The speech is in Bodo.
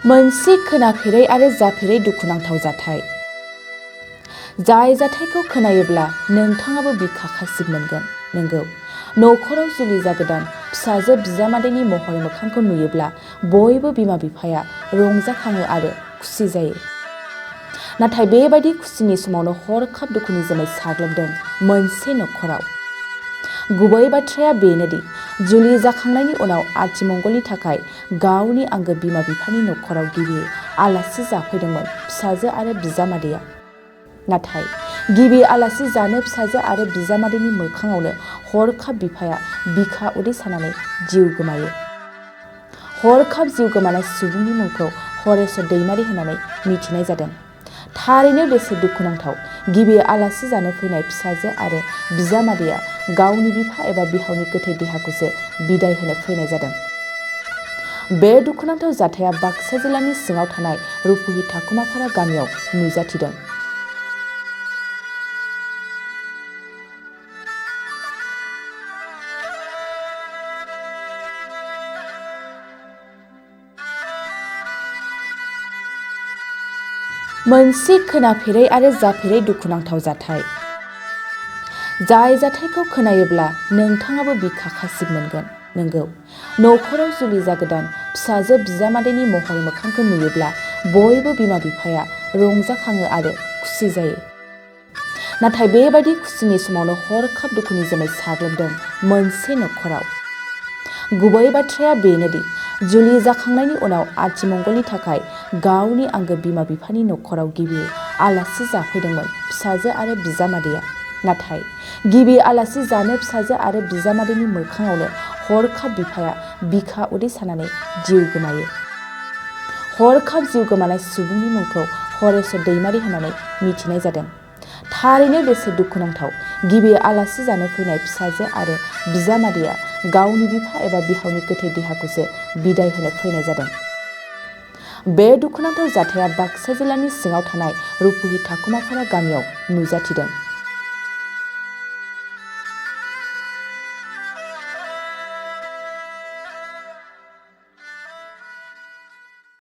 मोनसे खोनाफेरै आरो जाफेरै दुखुनांथाव जाथाय। जाय जाथायखौ खोनायोब्ला नोंथाङाबो बिखा खासिब मोनगोन। नंगौ, नखराव जुलि जागोदान फिसाजो बिजामादैनि महर मोखांखौ नुयोब्ला बयबो बिमा बिफाया रंजाखाङो आरो खुसि जायो। नाथाय बेबायदि खुसिनि समावनो हरखाब दुखुनि जोमै साग्लोबदों मोनसे नखराव। गुबै बाथ्राया बेनोदि जुलि जाखांनायनि उनाव आथिमंगलनि थाखाय गावनि आंगो बिमा बिफानि नखराव गिबि आलासि जाफैदोंमोन फिसाजो आरो बिजामादैया। नाथाय गिबि आलासि जानो फिसाजो आरो बिजामादैनि मोखाङावनो हरखाब बिफाया बिखा उदै सानानै जिउ गोमायो। हरखाब जिउ गोमानाय सुबुंनि मुंखौ हरेश्वर दैमारि होननानै मिथिनाय जादों। थारैनो बेसे दुखुनांथाव, गिबि आलासि जानो फैनाय फिसाजो आरो बिजामादैया गावनि बिफा एबा बिहावनि गोथै देहाखौसो बिदाय होनो फैनाय जादों। बे दुखुनांथाव जाथाया बाक्सा जिल्लानि सिङाव थानाय रुपुहि थाखुमाफारा गामियाव नुजाथिदों। मोनसे खोनाफेरै आरो जाफेरै दुखुनांथाव जाथाय। जाय जाथायखौ खोनायोब्ला नोंथाङाबो बिखा खासिब मोनगोन। नंगौ, नखराव जुलि जागोदान फिसाजो बिजामादैनि महर मोखांखौ नुयोब्ला बयबो बिमा बिफाया रंजाखाङो आरो खुसि जायो। नाथाय बेबायदि खुसिनि समावनो हरखाब दुखुनि जोमै साग्लोबदों मोनसे नखराव। गुबै बाथ्राया बेनोदि जुलि जाखांनायनि उनाव आथिमंगलनि थाखाय गावनि आंगो बिमा बिफानि नखराव गिबि आलासि जाफैदोंमोन फिसाजो आरो बिजामादैया। नाथाय गिबि आलासि जानो फिसाजो आरो बिजामादैनि मोखाङावनो हरखाब बिफाया बिखा उदै सानानै जिउ गोमायो। हरखाब जिउ गोमानाय सुबुंनि मुंखौ हरेश्वर दैमारि होननानै मिथिनाय जादों। थारैनो बेसे दुखुनांथाव, गिबि आलासि जानो फैनाय फिसाजो आरो बिजामादैया गावनि बिफा एबा बिहावनि गोथै देहाखौसो बिदाय होनो फैनाय जादों। बे दुखुनांथाव जाथाया बाक्सा जिल्लानि सिङाव थानाय रुपुहि थाखुमाफारा गामियाव नुजाथिदों।